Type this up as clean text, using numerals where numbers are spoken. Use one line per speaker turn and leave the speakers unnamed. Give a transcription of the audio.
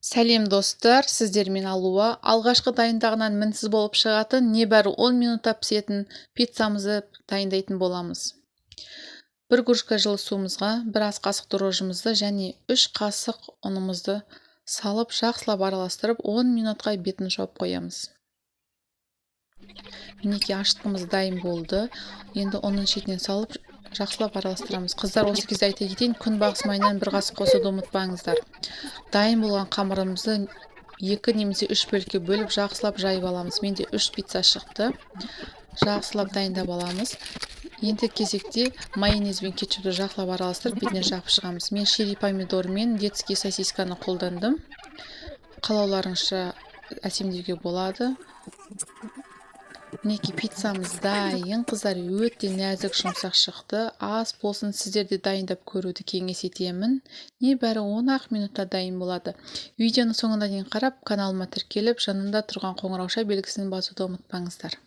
Сәлем, достар! Сіздермен Алуа. Алғашқы дайындағынан мінсіз болып шығатын, небәрі 10 минутта пісетін пиццамызды дайындайтын боламыз. Бір кружка жылы суымызға бір ас қасық дрожжымызды және 3 қасық ұнымызды салып, жақсылап араластырып, 10 минутқа бетін жауып қоямыз. Мінекей, ашытқымыз дайын болды. Енді ұнын шетінен салып, жақсылап араластырамыз. Қыздар, осы кезде айта кетейін, күнбағыс майынан бір қасық қосуды ұмытпаңыздар. Дайын болған қамырымызды екі немесе үш бөлікке бөліп, жақсылап жайып аламыз. Менде үш пицца шықты. Жақсылап дайындап аламыз. Енді кезекте майонез бен кетчупті жақсылап араластырып, бетіне жағып шығамыз. Мен чери помидор мен детский сосисканы қолдандым. Қалауларыңызша әсемдеуге болады. Мінекей, пиццамыз дайын, қыздар. Өте нәзік, жұмсақ шықты. Ас болсын! Сіздер де дайындап көруді кеңес етемін. Небәрі 10-ақ минутта дайын болады. Видеоны соңына дейін қарап, каналыма тіркеліп, жанында тұрған қоңыраушa белгісін басуды ұмытпаңыздар.